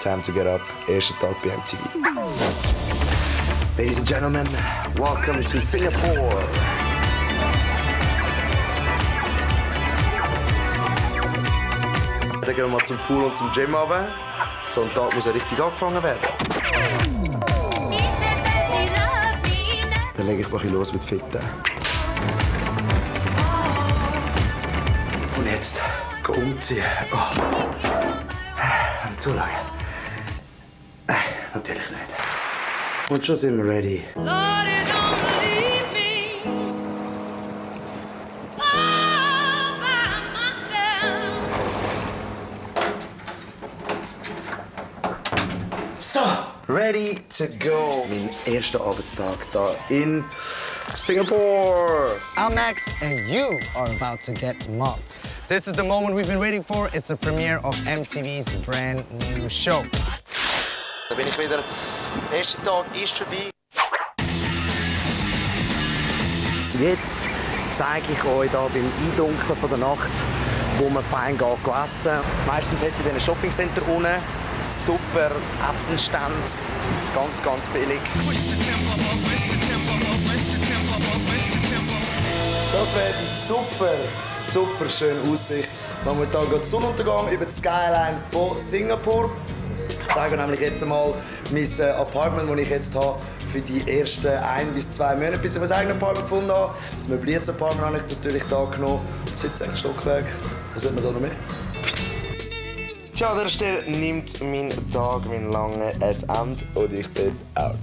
Time to get up. Erster Tag bei MTV. Ladies and gentlemen, welcome to Singapore. Dann gehen wir mal zum Pool und zum Gym runter. So ein Tag muss ja richtig angefangen werden. Dann lege ich mal los mit Fitten. Und jetzt umziehen. Oh. Nicht zu lange. Nein, natürlich nicht. Und schon sind wir ready. So, ready to go. Mein erster Arbeitstag hier in Singapore. I'm Max and you are about to get mobbed. This is the moment we've been waiting for. It's the premiere of MTV's brand new show. Da bin ich wieder. Der erste Tag ist vorbei. Jetzt zeige ich euch hier beim Eindunkeln von der Nacht, wo man fein geht essen. Meistens hat sie in einem Shoppingcenter unten. Super Essenstand, ganz billig. Das wäre die super schöne Aussicht. Momentan geht Sonnenuntergang über die Skyline von Singapur. Ich zeige euch nämlich jetzt einmal mein Apartment, das ich jetzt habe für die ersten 1 bis 2 Monate, bis ich mein eigenes Apartment gefunden habe. Das möbliertes Apartment habe ich natürlich hier genommen. 17 Stockwerk. Was hat man da noch mehr? Tja, an dieser Stelle nimmt mein Tag, mein langer, ein Ende und ich bin out.